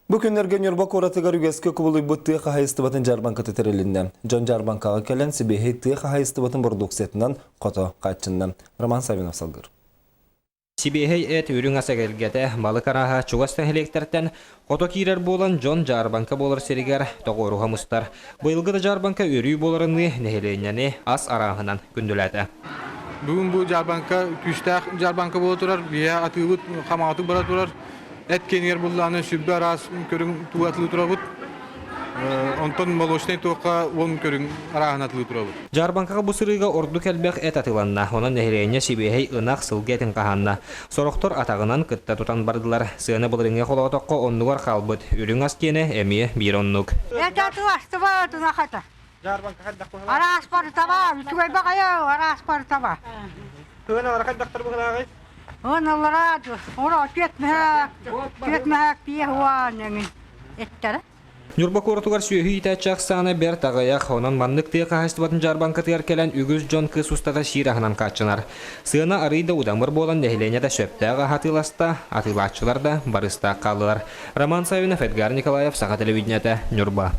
Бу күннэргэ Ньурба куоратыгар үгэскэ кубулуйбут тыа хаһаайыстыбатын дьаарбаҥката тэрилиннэ. Дьон дьаарбаҥкаҕа кэлэн сибиэһэй тыа хаһаайыстыбатын бородууксуйатынан хото хааччынна. Роман Саввинов салгыыр. Сибиэһэй эт, үрүҥ ас эгэлгэтэ, балык арааһа чугас нэһилиэктэртэн хото киирэр буолан, дьон дьаарбаҥка буолар сиригэр тоҕуоруһа мустар. Быйылгы да дьаарбаҥка өрүү буоларыныы нэһилиэнньэни ас арааһынан күндүлээтэ. Бүгүн бу дьаарбаҥка күүстээх дьаарбаҥка буола турар. Биһиэхэ атыыбыт хамаҕатык бара турар. Эт киэнигэр буллааны сүрбэ араас көрүҥ туу атылыы турабыт. Онтон молочнай туохха 10 көрүҥ арааһын атылыы турабыт. Дьаарбаҥкаҕа бу сырыыга ордук элбэх эт атыыланна. Онон нэһилиэнньэ сибиэһэй ынах, сылгы этин хаһаанна. Сорохтор атаҕынан кытта тутан бардылар. Сыана былырыыҥҥы холоотоххо оннугар хаалбыт. Үрүҥ ас киэнэ эмиэ биир оннук. Эт атыыластыбыт ынах этэ. Араас барыта үчүгэй баҕайы араас барыта Тыын хайдахтар быһылааҕый? Ыналлара оро түөт мөһөөк тиэ хуан эҥин эттэрэ. Ньурба куоратыгар сүөһү иитээччи ахсаана бэрт аҕыйах, онон маннык тыа хаһаайыстыбатын дьаарбаҥкатыгар кэлэн үгүс дьон кыс устата сиир аһынан хааччынар. Сыана арыый да удамыр буолан нэһилиэнньэ да сөптөөх аһы атыыласта, атыылааччылар да барыстаах хааллылар. Роман Саввинов, Эдгар Николаев, Саха телевидениетэ, Ньурба.